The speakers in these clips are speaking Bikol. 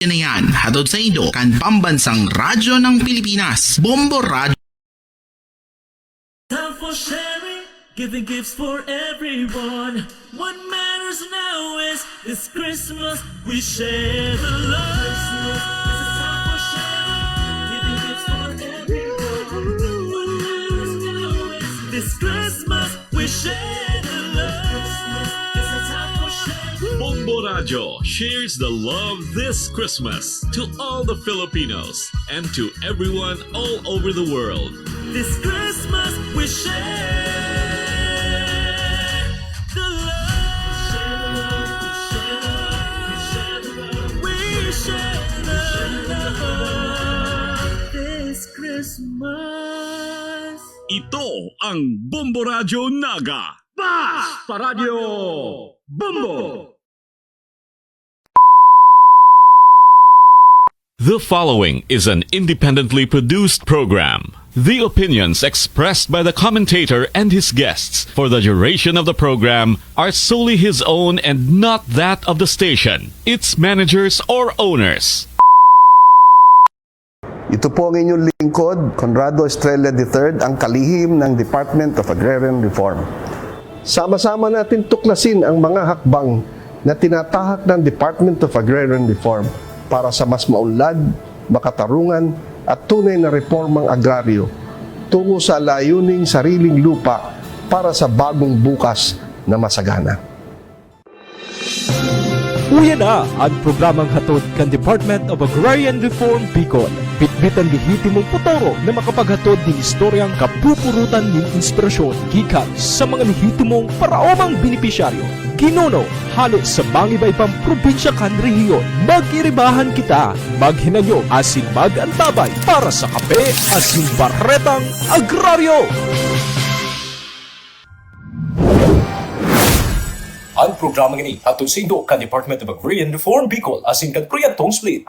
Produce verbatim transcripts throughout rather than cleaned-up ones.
Yan na yan, hatod saindo kan Pambansang Radyo ng Pilipinas, Bombo Radyo. Time for sharing, giving gifts for everyone. What matters now is this Christmas we share the love. Christmas is a time for sharing, giving gifts for everyone. What matters now is this Christmas we share the love. Christmas is a time for sharing. Bombo Radyo shares the love this Christmas to all the Filipinos and to everyone all over the world. This Christmas we share the love. We share the love. This Christmas. Ito ang Bombo Radyo Naga. Bas! Paradyo! Bombo! The following is an independently produced program. The opinions expressed by the commentator and his guests for the duration of the program are solely his own and not that of the station, its managers, or owners. Ito po ang inyong lingkod, Conrado Estrella the third, ang kalihim ng Department of Agrarian Reform. Sama-sama natin tuklasin ang mga hakbang na tinatahak ng Department of Agrarian Reform para sa mas maunlad, makatarungan at tunay na reformang agraryo tungo sa layuning sariling lupa para sa bagong bukas na masagana. Uya na an programang hatod kan Department of Agrarian Reform Bicol. Bitbit an lehitimong potoro na makapaghatod nin istoryang kapupurutan nin inspirasyon gikan sa mga lehitimong paraomang benepisyaryo, ginuno, hale sa mangiba-ibang probinsya kan rehiyon. Mag-iribahan kita, maghinanyog asin mag-antabay para sa Kape asin Baretang Agraryo! An programang ini hatod saindo kan Department of Agrarian Reform Bicol asin kan Proyektong SPLIT.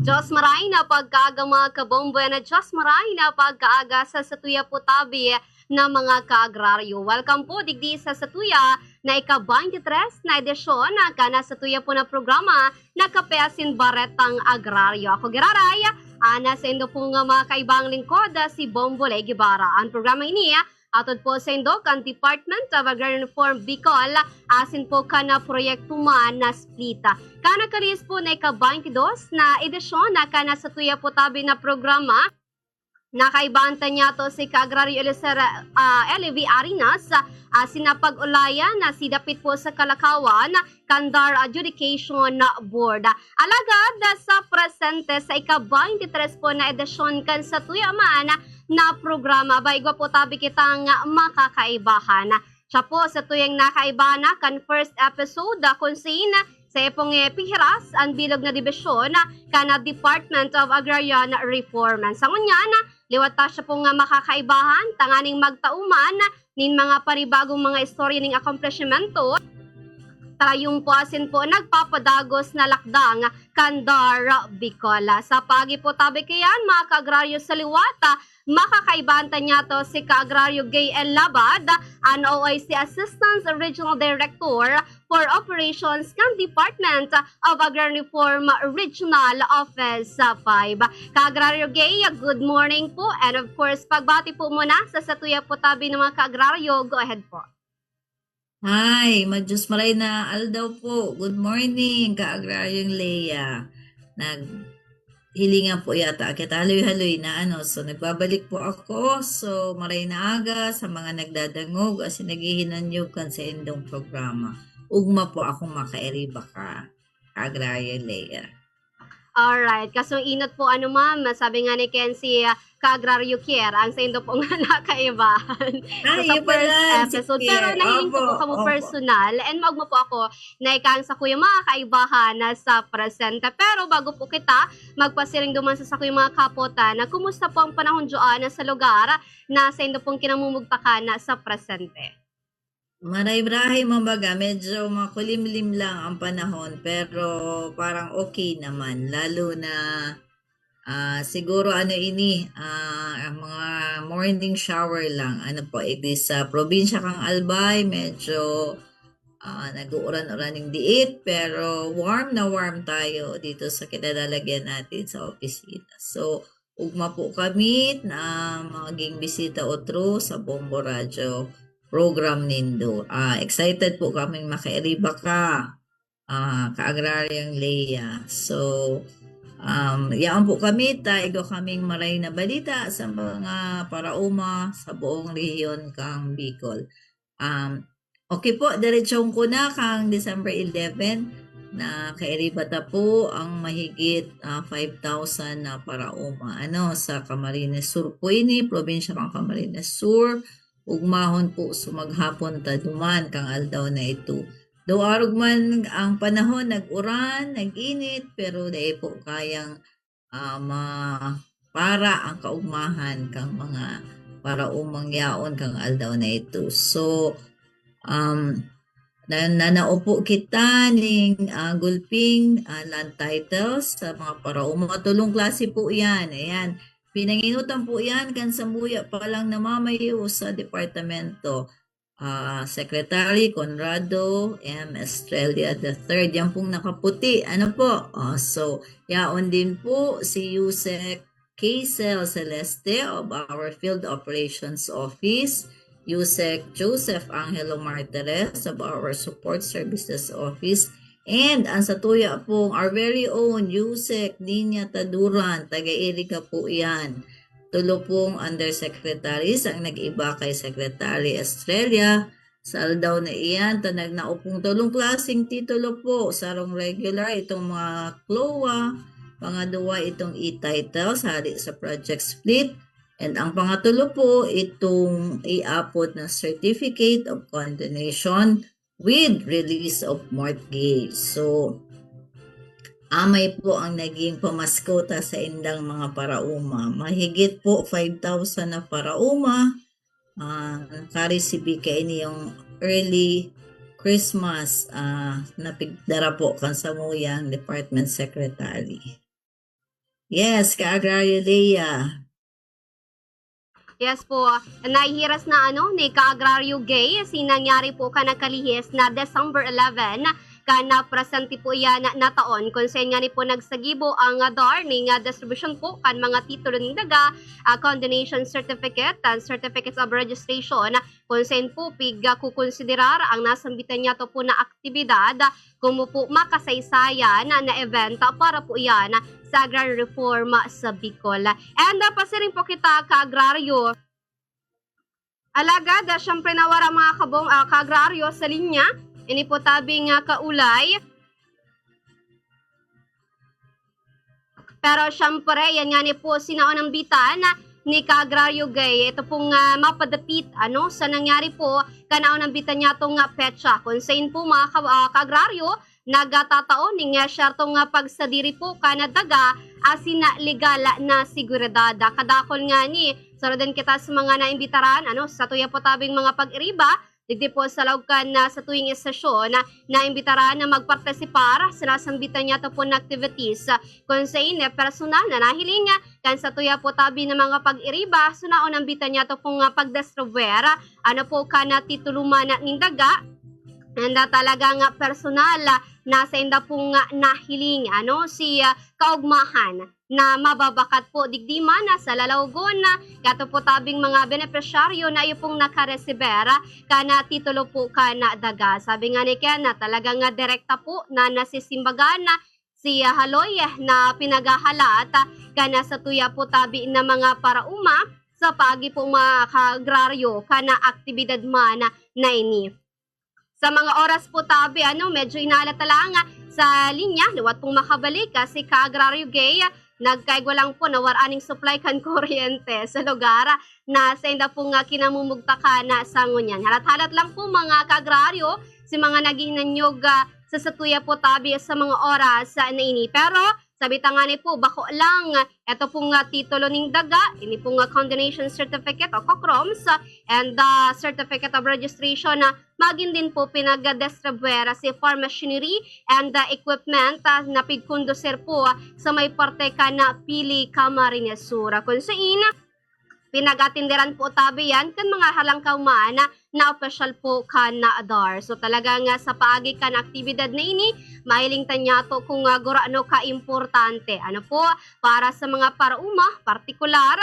Diyos maray na pagkaaga, mga kabombo, na Diyos maray na pagkaaga sa satuya po tabi na mga kaagraryo. Welcome po digdi sa satuya na ika-twenty-three na edisyon na kana satuya po na programa na Kape asin Baretang Agraryo. Ako giraray, ana sa indo pong mga kaibang lingkod, si Bombo Ley Guevara. Ang programa ini atod po saindo kan Department of Agrarian Reform Bicol asin po kan proyekto man na SPLIT. Kana kalis po na ika-twenty-dos na edisyon na kana satuya po tabi na programa. Nakaibahan ta niyato si Kaagraryo Eliezer, ah, Eli V. Arinas, ah, sinapag-ulayan na si dapit po sa kalakawan kan DAR Adjudication Board. Alagad sa presente sa ika-twenty-three po na edisyon kan satuya man na programa, ba igwa po tabi kitang makakaibahan. Siya po sa tuyang nakaibahan na kan first episode, ah, kun sin sa ipong, eh, pihiras an bilog na dibisyon kan Department of Agrarian Reform. Sa ngunyan, liwat ta siya pong makakaibahan tanganing magtao man nin mga panibagong mga istorya ning akomplishmento, tayong po asin po nagpapadagos na lakdang kan DAR Bicol. Sa paagi po tabi kayan, mga kaagraryo sa liwat, makakaibahan ta niyato si Kaagraryo Gay L. Labad, an O I C Assistant Regional Director for Operations kan Department of Agrarian Reform Regional Office five. Kaagraryo Gay, good morning po. And of course, pagbati po muna sa satuya po tabi ng mga kaagraryo. Go ahead po. Hi, madyos maray na aldaw po. Good morning, Kaagraryong Lea. Naghilingan po yata kita haloy-haloy na ano. So, nagbabalik po ako. So, maray na aga sa mga nagdadangog asin naghihinanyog kan saindong programa. Ugma po akong makairiba ka, Kaagraryo Lea. Alright. Kasong inot po, ano, ma'am, sabi nga ni Ken, si, ah, Kaagraryo Kier, ang saindo po nga nakaibahan. Ah, So, sa yun pala, first si episode. Kier. Pero nahiling ko po Opo, kamo opo. personal, and maugma po ako na ikang sa kuya mga kaibahan na sa presente. Pero bago po kita magpasiring duman sa sakuyang mga kapotan, na kumusta po ang panahon dyan na sa lugar na saindo pong kinamumugtakan na sa presente? Maray-birahay, kumbaga, medyo makulimlim lang ang panahon, pero parang okay naman. Lalo na, ah, siguro ano ini, ah, ang mga morning shower lang. Ano po, igdi sa probinsya kang Albay, medyo Ah, nag-uuran-uran ning diit, pero warm na warm tayo dito sa kinalalagyan natin sa opisina. So, ugma po kami na maging bisita otro sa Bombo Radyo program nindo. Ah, excited po kaming makairiba ka, ah, Ka-Agraryong Lea. So, um, yaon po kami, ta igwa kaming maray na balita sa mga paraoma sa buong rehiyon kan Bicol. Um, okay po, diretsyon ko na kan December eleven, nakairiba ta po ang mahigit, ah, five thousand na paraoma, ano, sa Camarines Sur po ini, probinsya kan Camarines Sur. Ugmahon po, sumaghapon ta duman kan aldaw na ito. Though arog man ang panahon, nag-uran, nag-init, pero dai po kayang, ah, mapara ang kaugmahan kan mga paraomang yaon kan aldaw na ito. So, um, na-, nanao po kita ning, ah, gulping, ah, land titles sa mga paraoma. Tulong klase po yan. Ayan. Pinanginutan po yan kan samuya pa lang namamayo sa departamento. Ah, Secretary Conrado M. Estrella the third. Yan pong nakaputi. Ano po? Ah, so, yaon din po si Usec Kaysel Celeste of our Field Operations Office, Usec Joseph Angelo Martires of our Support Services Office, and ang satuya pong our very own Usec Nina Taduran, taga Iriga po yan. Tulo pong undersecretaries ang nag-iba kay Secretary Estrella. Sa aldaw na iyan, ta nagnao pong tulong klaseng titulo po, sarong regular, itong mga CLOA, pangaduwa, itong e-titles, hali sa Project Split, and ang pangatulo po, itong iapod na Certificate of Condonation with Release of Mortgage. So, amay po ang naging pamasko ta sa indang mga paraoma. Mahigit po five thousand na paraoma, ah, nakaresibi kaini yung early Christmas, ah, na pigdara po kan samuyang department secretary. Yes, Ka-Agraryo Lea. Yes po, nahihiras na ano ni Ka-Agraryo Gay si nangyari po kan nakalihis na December eleven, kan na presente po iyan na taon, kun saen ngani po nagsagibo ang, ah, DAR ning, ah, distribusyon po kan mga titulo nin daga, ah, condonation certificate and certificates of registration, kun saen po pigkukonsiderar ang nasambitan niyato po na aktibidad, komo po makasaysayan na event para po iyan sa agrarian reform sa Bicol. And, ah, pasiring po kita, Ka-Agraryo. Alagad, ah, siyempre nawara, mga kabong, ah, Ka-Agraryo sa linya. Ini po tabing, ah, kaulay. Pero siyempre, yan ngani po, sinaon nambitan ni Ka-Agraryo Gay. Ito pong, ah, mapadapit, ano, sa nangyari po, kan naon nambitan niyatong, ah, petsa. Kun saen po, mga ka-, ah, Ka-Agraryo, nagtatao ning, ah, siyertong, ah, pagsadiri po kan daga asin na legal na seguridad. Kadakul ngani, saro din kita sa mga naimbitaran, ano, sa satuya po tabing mga pag-iriba, digdi po sa laog kan, ah, satuyang estasyon, ah, naimbitaran na magpartisipar sa nasambitan niyato pon na activities. Kun saen, eh, personal na nahiling, ah, kan satuya po tabi na mga pag-iriba, so naon nambitan niyato pong, ah, pagdistribuer, ah, ano po, kan, ah, titulo man, ah, nin daga. And, ah, talagang, ah, personal, ah, na sainda pong, ah, nahiling, ano, si, ah, kaugmahan na mababakat po digdi man, ah, sa lalawogon, ah, kato po tabing mga benepisyaryo na iyo pong nakaresiber, ah, kan, ah, titulo po kan, ah, daga. Sabi ngani kan, ah, talagang, ah, direkta po na nasisimbagan, ah, si, ah, haloy, ah, na pinaghahalat, ah, kan, ah, satuya po tabi na mga paraoma sa paagi po mga Ka-Agraryo kan, ah, aktibidad man, ah, na ini. Sa mga oras po tabi, ano, medyo inala ta lang, ah, sa linya, liwat pong makabalik, ah, si Ka-Agraryo Gay, ah, nagkaigwa lang po na wara ning supply kan kuryente sa lugar, ah, na sainda pong, ah, kinamumugtakan, ah, sa ngunyan. Halat-halat lang po, mga Ka-Agraryo, si mga naghihinanyog, ah, sa satuya po tabi sa mga oras, ah, na ini. Pero sabi ta ngani po, bako lang, ah, eto pong, ah, titulo ning daga, ini pong, ah, condonation certificate o COCROMS, ah, and, ah, certificate of registration na magin din po pinagdistribuer si farm machinery and, ah, equipment, ah, na pigkondusir po, ah, sa may parte kan, ah, Pili, Camarines Sur. Kun saen, pinag-atenderan po tabi yan kan mga halangkaw man, ah, na opisyal po kan DAR. So talagang, ah, sa paagi kan aktibidad na ini, mahiling ta niyato kung, ah, gurano ka-importante. Ano po, para sa mga paraoma, partikular,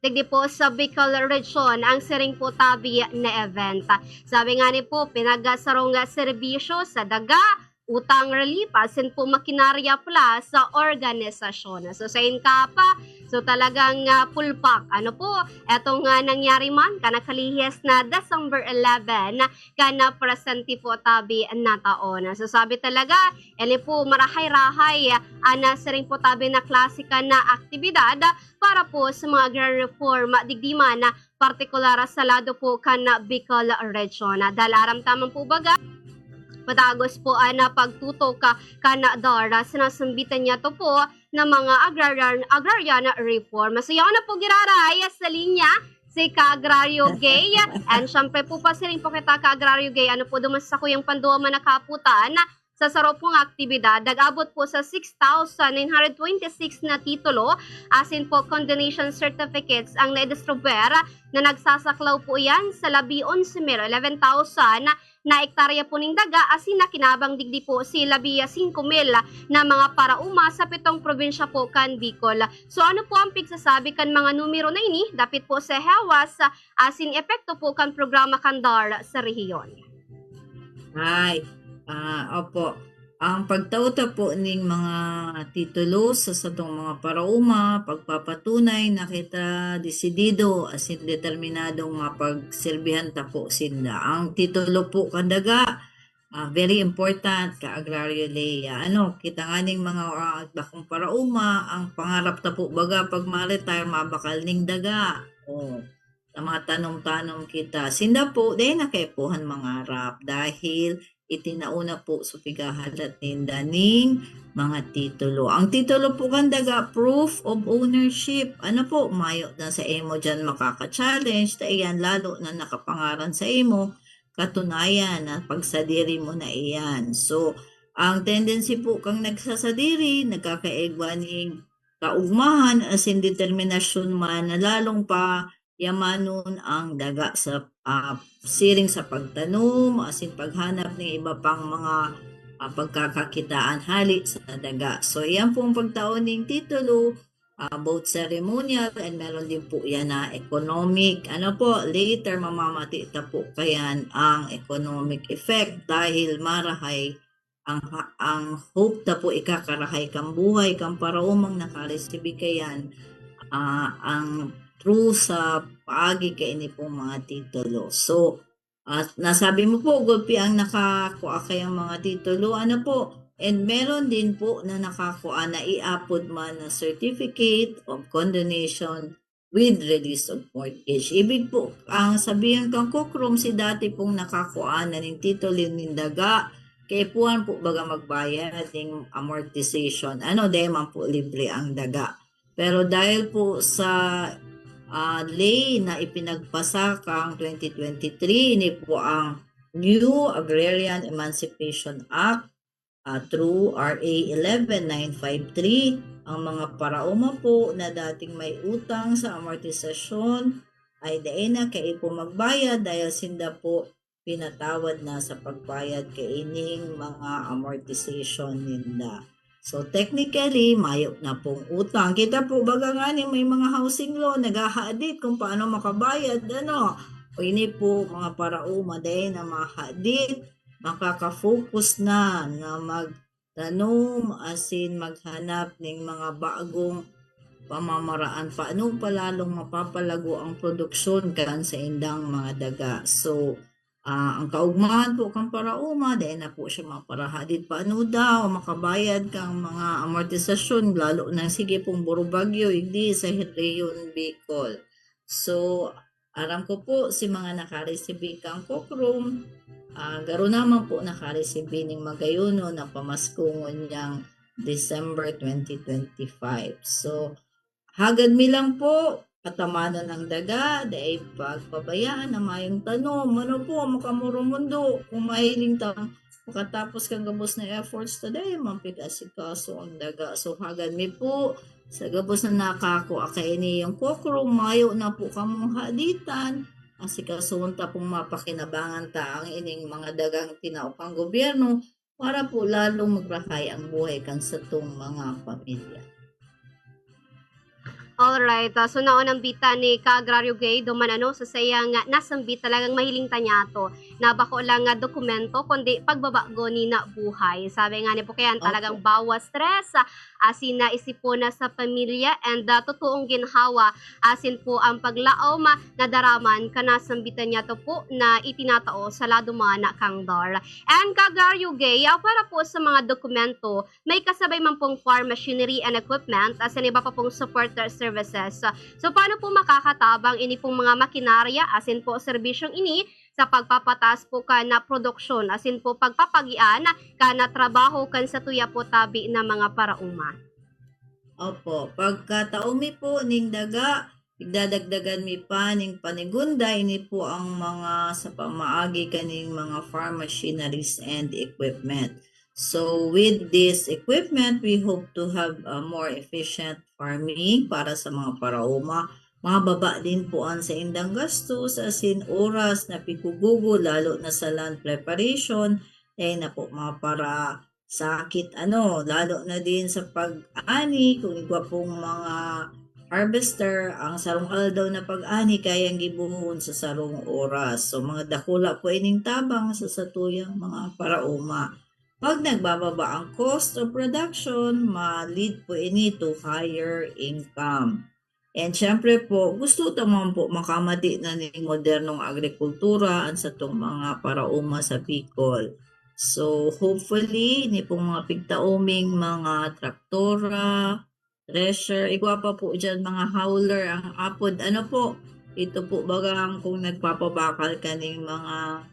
digdi po sa Bicol Region ang siring po tabi na event. Sabi nga ni po, pinagsarong serbisyo sa daga, utang relief, asin po makinarya plus sa organisasyon. So sa Incapa, so talagang, ah, pulpak. Ano po, etong, ah, nangyari man, kanakalihis na December eleven, kan presente po tabi na taon. So sabi talaga, ini po marahay-rahay, ah, na siring po tabi na klase kan na aktibidad para po sa mga agrarian reform, digdi man, ah, partikular sa lado po kan Bicol Region. Dahil aram ta man po baga, matagos po an pagtutok, ah, kan DAR, sinasambitan niyato po na mga agrarian, agrarian reform. So, yaon na po giraray sa linya si Ka-Agraryo Gay. And syempre po, pasiring po kita, Ka-Agraryo Gay, ano po, duman sa sakuyang panduwa man nakaputan sa saro pong aktibidad, nag-abot po sa six thousand nine hundred twenty-six na titulo, asin po condonation certificates ang naidistribuer, na nagsasaklaw po iyan sa labi onse mil, eleven thousand, na ektarya po ning daga, asin nakinabang digdi po si labi singko mil na mga paraoma sa pitong probinsya po kan Bicol. So ano po ang pigsasabi kan mga numero na ini dapit po sa hewas, asin epekto po kan programa kan DAR sa rehiyon? Ay, ah, opo. Ang pagtao ta po ning mga titulo sa satong mga paraoma, pagpapatunay na kita desidido asin determinadong mapagserbihan ta po sinda. Ang titulo po kan daga, ah, very important, Ka-Agraryo Lea. Ano, kita nganing mga, ah, dakong paraoma, ang pangarap ta po baga pag ma-retire, mabakal ning daga. O, sa mga tanom-tanom kita. Sinda po, dai na kaipuhan mangarap dahil itinao na po sa pighahalat ninda ning mga titulo. Ang titulo po kan daga, proof of ownership. Ano po, mayo na sa imo diyan makaka-challenge, ta iyan lalo na nakapangaran sa imo, katunayan na pagsadiri mo na iyan. So, ang tendency po kang nagsasadiri, nagkakaigwa ning kaugmahan asin determinasyon man na lalong payamanon ang daga sa, ah, siring sa pagtanom asin paghanap ning iba pang mga, ah, pagkakakitaan hale sa daga. So, iyan pong pagtao ning titulo, ah, both ceremonial and meron din po yan na economic. Ano po, later mamamati ta po kayan ang economic effect dahil marahay ang ha-, ang hope ta po ikakarahay kan buhay kan paraomang nakaresibi kayan, ah, ang through sa paagi kaini pong mga titulo. So, ah, nasabi mo po, gulpi ang nakakua kayang mga titulo. Ano po? And meron din po na nakakua na iapod man na certificate of condonation with release of mortgage. Ibig po, ang sabihin kan COCROM, si dati pong nakakua na nin titulo nin daga, kaipuhan po baga magbayad ning amortization. Ano, dai man po libre ang daga. Pero dahil po sa, ah, ley na ipinagpasa kang twenty twenty-three, ini po ang New Agrarian Emancipation Act, ah, through R A eleven nine five three, ang mga paraoma po na dating may utang sa amortisasyon ay dai na kaipo magbayad dahil sinda po pinatawad na sa pagbayad kaining mga amortization ninda. So, technically, mayo na pong utang. Kita po baga ngani may mga housing loan, naghahadit kung paano makabayad, ano. O ini po, mga paraoma, dai na mahadit, makaka-focus na na magtanom asin maghanap ning mga bagong pamamaraan paano pa lalong mapapalago ang produksyon kan saindang mga daga. So, ah, ang kaugmahan po kan paraoma, dai na po siya maparahadit paano daw makabayad kan mga amortisasyon, lalo na sige pong burubagyo, igdi sa rehiyon Bicol. So, aram ko po, si mga nakaresibi kan COCROM, ah, garo naman po nakaresibi ning magayonon na pamasko ngunyan December twenty twenty-five. So, hagad mi lang po, patamanon ang daga, dai pagpabayaan ang mayong tanom. Ano po, makamurumundo, kung mahiling tang makatapos kan gabos na efforts ta, dai man pig-asikaso ang daga. So, hagad mi po, sa gabos na nakakua kaini yung COCROM, mayo na po kamong haditan. asikasuhon ta kung mapakinabangan ta ang ining mga dagang tinao kan gobyerno para po lalong magrahay ang buhay kan satong mga pamilya. Alright, ah, so naon ang bita ni Ka-Agraryo Gay, duman ano, sa sayang nga nasambit talagang mahiling ta niyato na bako lang nga dokumento, kundi pagbabago ni na buhay. Sabi nga ni po kayan, Opo. Talagang bawas stress, ah, asin na isipon na sa pamilya, and ah, totoong ginhawa, asin po ang paglaom ah, na daraman ka nasambitan niyato po na itinatao sa lado man na kang DAR. And Ka-Agraryo Gay, ah, para po sa mga dokumento, may kasabay man pong farm machinery and equipment, asin iba pa pong support services. So, paano po makakatabang ini pong mga makinarya, asin po serbisyong ini sa pagpapataas po kan na produksyon, asin po pagpapagian kan na trabaho kan satuya po tabi na mga paraoma? Opo, pagkatao mi po ning daga, igdadagdagan mi pa ning panigunda, ini po ang mga sa pamaagi kaning mga farm machineries and equipment. So, with this equipment, we hope to have a more efficient farming para sa mga paraoma. Mababa din po ang saindang gastos, asin oras na piggugubo, lalo na sa land preparation, dahil na po mga para sakit, ano, lalo na din sa pag-ani, kung igwa pong mga harvester, ang sarong aldaw na pag-ani kayang gibohon sa sarong oras. So, mga dakula po ining tabang sa satuyang mga paraoma. Pag nagbababa ang cost of production, ma-lead po ini to higher income. And syempre po, gusto ta man po makamati na ning modernong agrikultura ang satong mga paraoma sa Bicol. So, hopefully, ini pong mga pigtaoming mga traktora, thresher, igwa pa po dyan, mga howler, ang apod, ano po, ito po bagang kung nagpapabakal kaning mga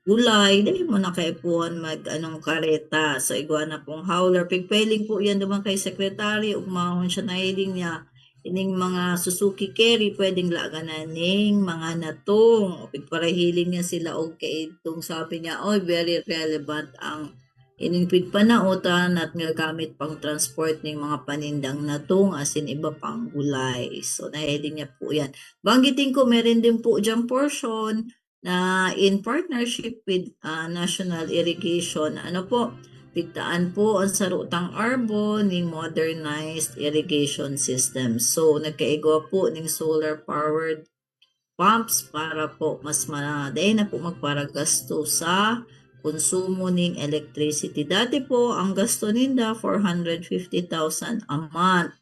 gulay, dali mo na kaipuhan mag, anong, kareta. So, igwa na pong howler. Pigpailing po yan duman kay Secretary, ugmahon siya, nahiling niya. Ining mga Suzuki Carry, pwedeng laganan ning mga natong. O, pigparahiling niya sila og kaitong sabi niya, "Oy, very relevant ang ining pigpanaotan at gagamit pang transport ning mga panindang natong, asin iba pang gulay." So, nahiling niya po yan. Banggitin ko, meron din po diyang portion na in partnership with, ah, National Irrigation. Ano po, pigtaan po ang sarutang ARBO ning modernized irrigation system. So, nagkaigwa po ning solar-powered pumps para po mas ma-, dai na po magparagasto sa konsumo ning electricity. Dati po, ang gasto ninda, four hundred fifty thousand a month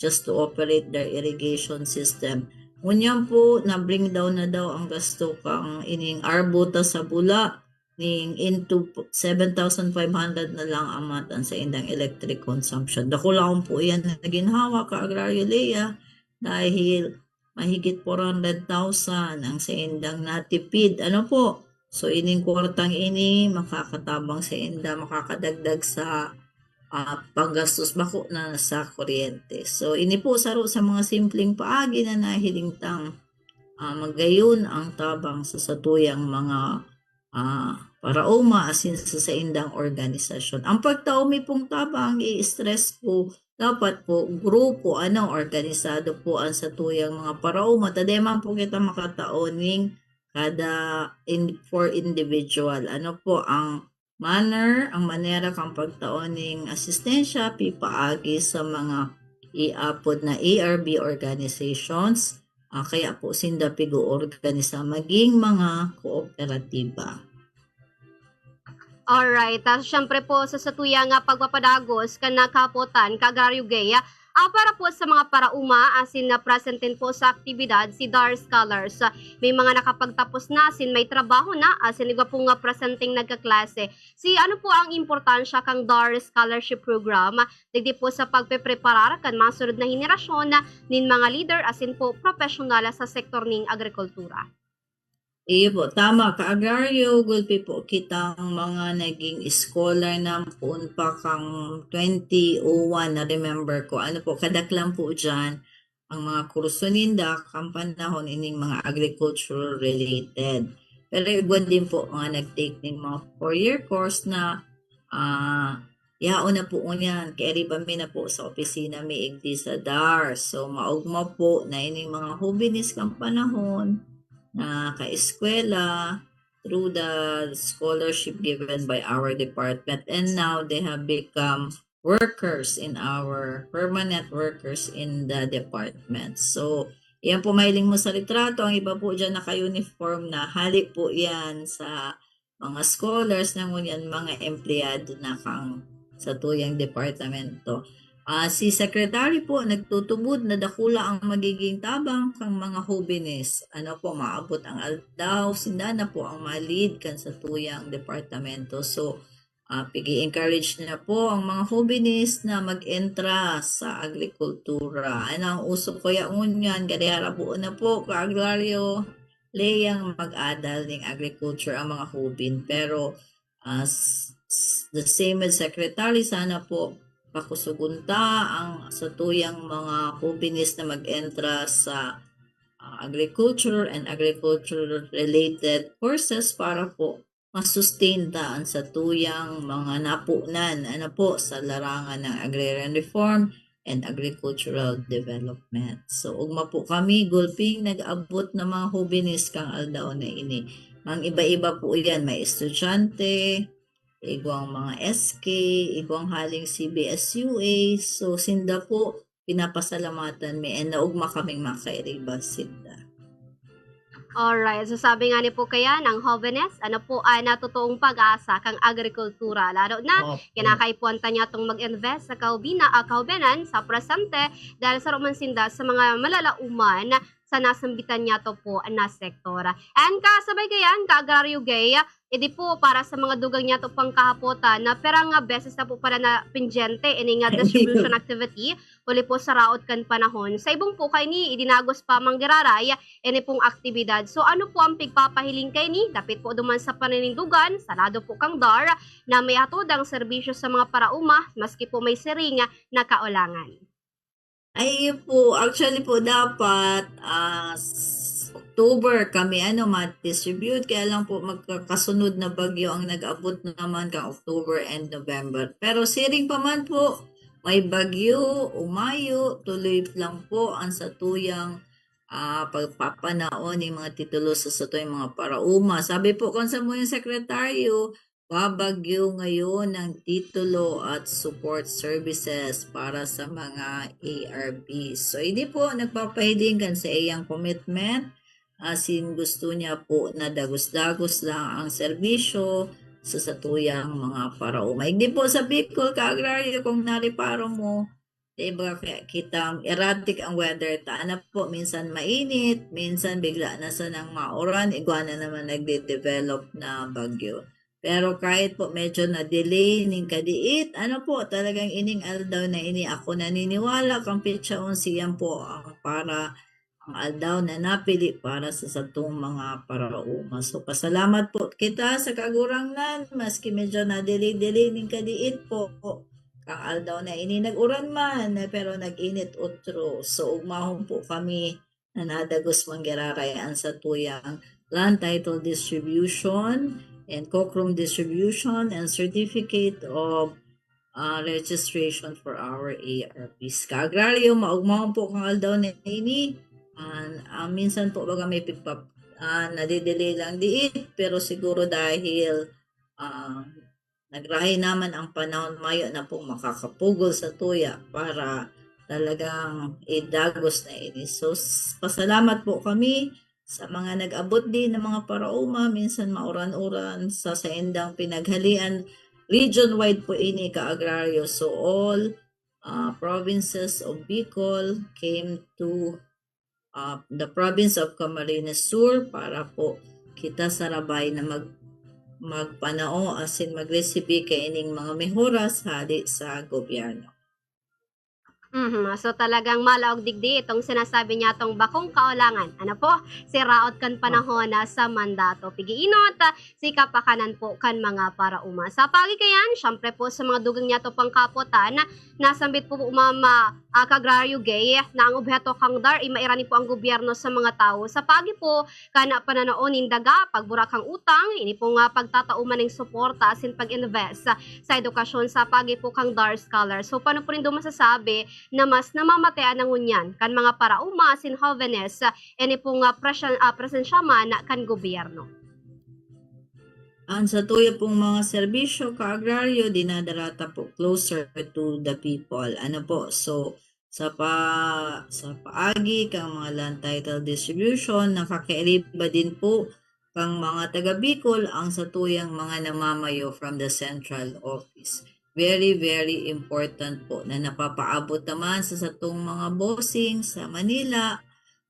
just to operate their irrigation system. Ngunyan po, na-bring down na daw ang gasto kang ining ARBO ta sa Bula, ning into seven thousand five hundred na lang a month ang saindang electric consumption. Dakulaon po yan na ginhawa, Ka-Agraryo Lea, dahil mahigit four hundred thousand ang saindang natipid. Ano po? So, ining kwartang ini, makakatabang sainda, makakadagdag sa, ah, panggastos bako na sa kuryente. So, ini po saro sa mga simpleng paagi na nahiling tang, ah, magayon ang tabang sa satuyang mga, ah, paraoma asin sa saindang organisasyon. Ang pagtao mi pong tabang, i-stress ko, dapat po grupo, ano, organisado po ang satuyang mga paraoma. Ta dai man po kita makatao ning kada in-, for individual. Ano po ang manner, ang manera kan pagtao ning asistensya, pipaagi sa mga iapod na A R B organizations. Ah, kaya po sinda pig-oorganisa maging mga kooperatiba. Alright. Ah, syempre po, sa satuya nga pagpapadagos kan nakapotan, Ka-Agraryo Gay, ah, para po sa mga paraoma, asin na presenten po sa aktibidad si DAR Scholars. Ah, may mga nakapagtapos na, asin may trabaho na, asin igwa po nga presenteng nagkaklase. Si ano po ang importansya kang DAR Scholarship Program, ah, digdi po sa pagpepreparar kan masunod na henerasyon, ah, nin mga leader, asin po profesional sa sektor ning agrikultura? Iyo po, tama, Ka-Agraryo, gulpi po kitang mga naging scholar na poon pa kang twenty oh one, na-remember ko. Ano po, kadaklan po dyan ang mga kurso ninda, kan panahon ining mga agricultural related. Pero igwa din po, mga nag-take ning mga four-year course na, ah, yaon na po ngunyan, kairiba mi na po sa opisina mi igdi sa DAR. So, maogma po na ining mga hobenes kan panahon, na kaeskwela through the scholarship given by our department. And now they have become workers in our, permanent workers in the department. So, yan po mahiling mo sa litrato. Ang iba po dyan naka-uniform na. Hali po yan sa mga scholars na ngunyan, mga empleyado na kang satuyang departamento. Ah, si Secretary po nagtutubod na dakula ang magiging tabang kang mga hobenes. Ano po, maabot ang aldaw, sinda na po ang ma-lead kan satuyang departamento. So, ah, pigi-encourage na po ang mga hobenes na mag-entra sa agrikultura. Ano ang uso kaya ngunyan? Gari harabuon na po, ka-agraryo, Leyang mag-adal ning agriculture ang mga hoben. Pero, ah, s-, s-, the same with Secretary, sana po pakusugon ta ang satuyang mga hobenes na mag-entra sa, ah, agriculture and agriculture-related courses para po ma-sustain ta ang satuyang mga napunan, ano po, sa larangan ng agrarian reform and agricultural development. So, ugma po kami, gulping nag-abot na mga hobenes kang aldaw na ini. Mga iba-iba po yan, may estudyante, igwang mga S K, igwang haling C B S U A. So, sinda po, pinapasalamatan mi and naugma kaming makairiba sinda. Alright. So sabi nga ni po kaya, ang hobenes, ano po, ay natotoong pag-asa kang agrikultura. Lalo na, Opo. kinakaipuhan ta niya itong mag-invest sa kaubina, ah, kaubenan sa presente dahil sa roman sinda sa mga malalauman sa nasambitan niya to po na sektor. And kasabay kayan, ka-agraryo gay, edi po para sa mga dugang niya to pang kahapotan na perang nga beses na po pala na pendyente ini nga distribution activity huli po sa raot kan panahon. Sa ibong po kaini, idinagos pa manggiraray ini pong aktibidad. So ano po ang pigpapahiling kaini? Dapit po duman sa paninindugan, sa lado po kang DAR, na may hatod ang serbisyo sa mga parauma, maski po may siring na kaulangan. Ay, yun po. Actually po, dapat ah, s- October kami ano ma-distribute. Kaya lang po, magkakasunod na bagyo ang nag-abot naman kang October and November. Pero siring pa man po, may bagyo, umayo, tuloy lang po ang satuyang ah, pagpapanaon ng mga titulo sa satuyang mga parauma. Sabi po kan samuyang sekretaryo, babagyo ngayon ng titulo at support services para sa mga A R Bs. So, hindi po nagpapahiling kan sa iyang commitment, asin gusto niya po na dagos-dagos lang ang serbisyo sa satuyang mga parauma. Hindi po sa Bicol, ka-agraryo, kung nareparo mo, di ba kaya kita, erratic ang weather ta. Ano po, minsan mainit, minsan bigla na sanang mauran, igwa na naman nagde-develop na bagyo. Pero kahit po medyo na-delay ning kadiit, ano po, talagang ining aldaw na ini, ako naniniwala, kang petsa onse, yan po ang para, ang aldaw na napili para sa satong mga parauma. So, pasalamat po kita sa Kagurangnan, maski medyo na-delay-delay ning kadiit po. Kang aldaw na ini, nag-uran man, eh, pero nag-init utro. So, ugmahon po kami na nadagos manggiraray an satuyang land title distribution and COCROM distribution and certificate of ah, registration for our A R Bs. Ka-agraryo, maugmahon po kang aldaw na ini. Ah, ah, minsan po baga may pigpap-, ah, nadidelay lang diit, pero siguro dahil ah, nagrahay naman ang panahon, mayo na pong makakapugol sa tuya para talagang idagos na ini. So, s-, pasalamat po kami sa mga nag-abot din ng mga parauma, minsan mauran-uran sa saindang pinaghalian. Region-wide po ini, ka-agraryo. So, all ah, provinces of Bicol came to ah, the province of Camarines Sur para po kita sarabay na mag magpanao asin magresibi kaining mga mehoras hali sa gobyerno. Mhm. So talagang malaog digdi itong sinasabi niya tong bakong kaolangan. Ano po? Si raot kan panahon na sa mandato. Pigiinot, ah, si kapakanan po kan mga parauma. Sa pagi kayan, syempre po sa mga dugang niya to pangkapotan, nasambit po mama ah, Kagraryo Gay na ang obheto kang DAR ay mairani po ang gobyerno sa mga tawo. Sa pagi po, kan pananao nin daga, pagbura kang utang, ini po nga pagtatao man ning suporta asin pag-invest sa edukasyon sa pagi po kang DAR Scholar. So, paano po nindo masasabi na mas namamatean na ngunyan kan mga paraoma asin jovenes, ah, ini pong, ah, presya-, ah, presensya man kan gobyerno. Ang satuya pong mga serbisyo kaagraryo, dinadara ta po closer to the people. Ano po? So, sa pa-, sa paagi kang mga land title distribution, nakakairiba din po kang mga taga Bicol ang satuyang mga namamayo from the central office. Very, very important po na napapaabot naman sa satong mga bossing sa Manila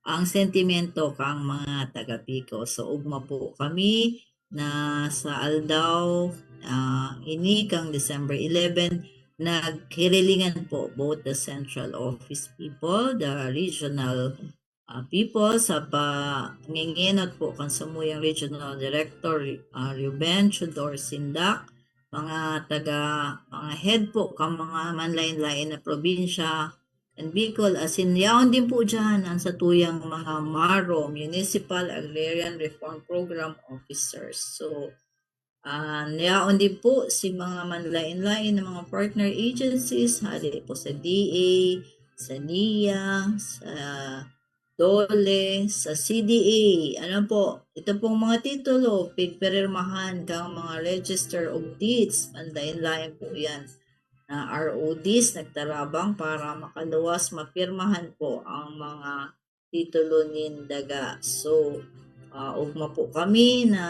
ang sentimento kang mga taga Bicol. So, ugma po kami na sa aldaw, ah, ini kang December eleven, naghirilingan po both the central office people, the regional, ah, people, sa pangingenot po kan samuyang regional director, ah, Ruben Chudor Sindak, mga taga, mga head po kan mga manlain-lain na probinsya, and Bicol, asin yaon din po diyan ang satuyang mga MARO, Municipal Agrarian Reform Program Officers. So, ah, yaon din po si mga manlain-lain na mga partner agencies, hali po sa D A, sa NIA, sa DOLE, sa C D A. Ano po, ito pong mga titulo, pigpirirmahan kang mga register of deeds, manlain-lain po yan, na R O Ds nagtarabang para makaluwas mapirmahan po ang mga titulo nin daga. So, ah, ugma po kami na,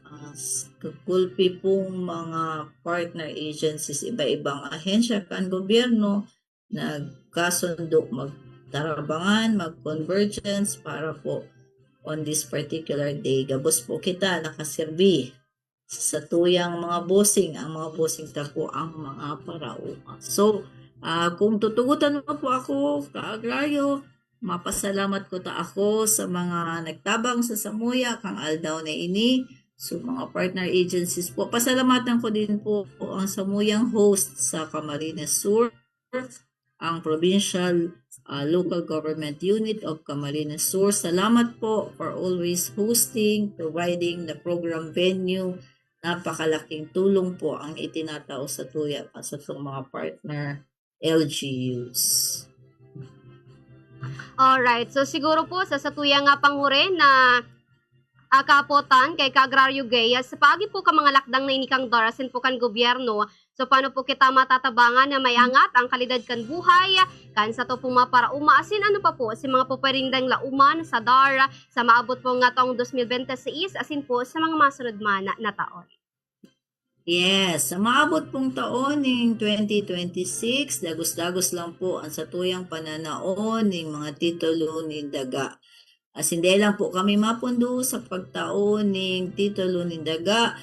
ah, s-, kagulpi pong mga partner agencies, iba-ibang ahensya kan gobyerno, nagkasundo magtarabangan, mag-convergence para po on this particular day. Gabos po kita nakaserbi sa satuyang mga bossing, ang mga bossing ta po ang mga paraoma. So, ah, kung tutugotan mo po ako, kaagraryo, mapasalamat ko ta ako sa mga nagtabang sa samuya kang aldaw na ini. So, mga partner agencies po, pasalamatan ko din po ang samuyang host sa Camarines Sur, ang Provincial, ah, Local Government Unit of Camarines Sur. Salamat po for always hosting, providing the program venue. Napakalaking tulong po ang itinatao satuya, ah, satong mga partner L G Us. Alright. So, siguro po, sa satuya nga panguri na, ah, kaapotan kay Kaagraryo Gay, sa paagi po ka mga lakdang na ini kang DAR asin po kan gobyerno, so paano po kita matatabangan na maiangat ang kalidad kan buhay kan sato pong mga paraoma, asin ano pa po si mga pupwedeng dang laoman sa DAR sa maabot po nga taong dos mil bente seis asin po sa mga masunod man na taon? Yes, sa maabot pong taon ning twenty twenty-six, dagos-dagos lang po ang satuyang pananaon ning mga titulo nin daga. Asin dai lang po kami mapundo sa pagtao ning titulo nin daga,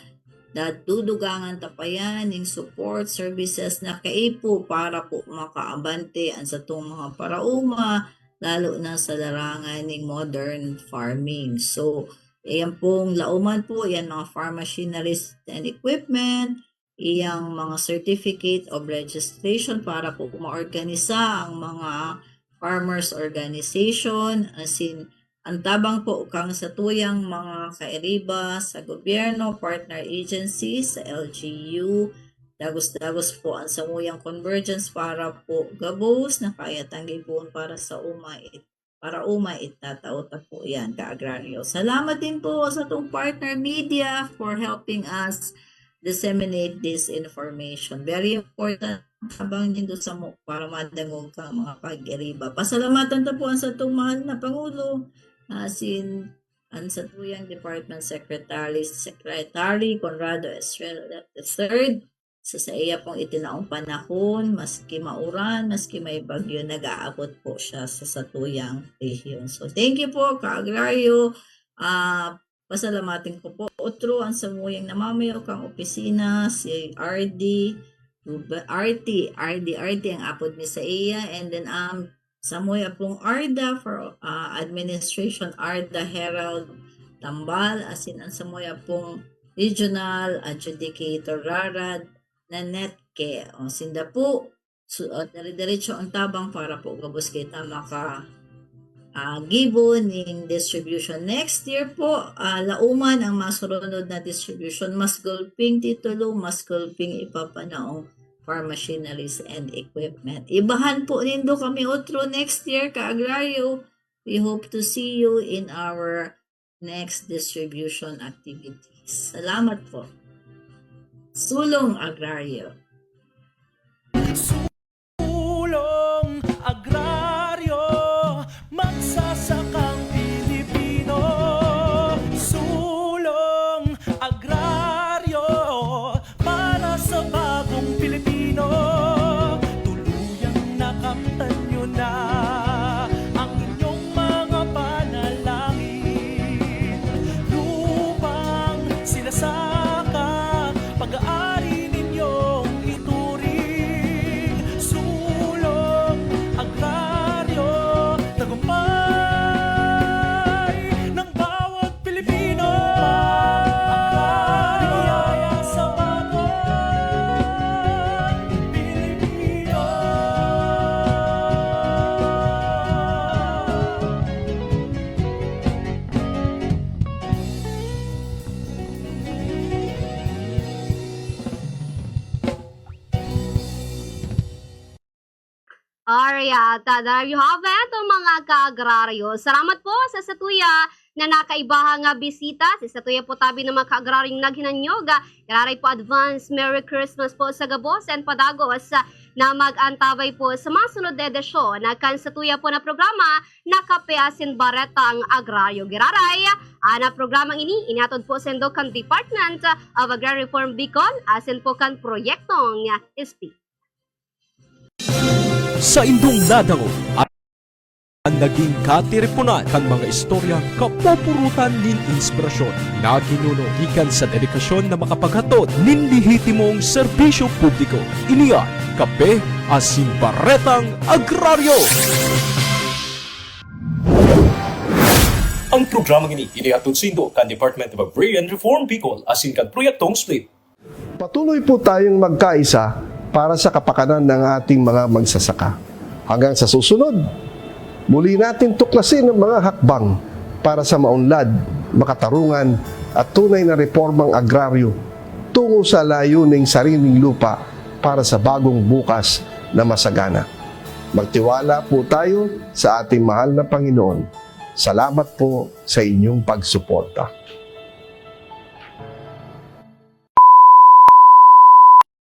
dadudugangan ta pa yan ning support services na kaipo para po makaabante ang satong mga paraoma, lalo na sa larangan ning modern farming. So, ayan pong laoman po, yan mga farm machineries and equipment, iyang mga certificate of registration para po maorganisa ang mga farmers organization, asin ang tabang po kang satuyang mga kairiba sa gobyerno, partner agencies, sa L G U, dagos-dagos po ang samuyang convergence para po gabos na kaya tanggibuon para sa uma it-, para uma itatao ta po yan, kaagraryo. Salamat din po sa tong partner media for helping us disseminate this information. Very important habang nindo samo para madangog ka mga pag-iriba. Pasalamatan ta po ang satong mahal na Pangulo, asin ang satuyang Department Secretary, Secretary Conrado Estrella the third, sa saiya pong itinaong panahon, maski mauran, maski may bagyo, nag-aabot po siya sa satuyang rehiyon. So, thank you po, kaagraryo. Ah, pasalamatin ko po. Otro, ang samuyang namamayo kang opisina, si R D, Ruba-, R T, R D, R T ang apod mi sa iya. And then, um, samuya pong ARDA for, ah, administration, ARDA Herald Tambal, asin ang samuya pong regional adjudicator, RARAD, Nanette Ke. O, sinda po, su-, ah, dire-diretso ang tabang para po gabos kita maka, ah, gibo ning distribution. Next year po, ah, lauman ang masurunod na distribution. Mas gulping titulo, mas gulping ipapanaong for machineries and equipment. Ibahan po nindo kami otro next year, ka-agraryo. We hope to see you in our next distribution activities. Salamat po. Sulong Agraryo. Sulong Agraryo, magsasakang Pilipino. Sulong Agraryo, para sa bagong Pilipino. Tuluyang nakamtan nyo na ang inyong mga panalangin. Lupang sinasaka, pag-aari ninyong ituring. Sulong Agraryo, tagumpay ng bawat Pilipino. Agraryo sa bagong Pilipino. Alright, ah, there you have it, mga ka-agraryo. Salamat po sa satuya na nakaibahang ah, bisita. Sa satuya po tabi ng mga ka-agraryong naghinanyog. Ah, Iraray po advance Merry Christmas po sa gabos and padagos ah, na mag-antabay po sa mga sunod na edisyon na kan satuya po na programa na Kape asin Baretang Agraryo. Giraray, ah, na programang ini inatod po sa indo kan Department of Agrarian Reform Bicol asin po kan Proyektong S P. Saindong nadangog an nagin katiriponan kan mga istorya kapupurutan nin inspirasyon na ginuno gikan sa dedikasyon na makapaghatod nin lehitimong serbisyo publiko. Ini an Kape asin Baretang Agraryo. Ang programang ini inihatod saindo kan Department of Agrarian Reform Bicol asin kan Proyektong SPLIT. Patuloy po tayong magkaisa para sa kapakanan ng ating mga magsasaka. Hanggang sa susunod, muli natin tuklasin ang mga hakbang para sa maunlad, makatarungan at tunay na reformang agraryo tungo sa layuning sariling lupa para sa bagong bukas na masagana. Magtiwala po tayo sa ating mahal na Panginoon. Salamat po sa inyong pagsuporta.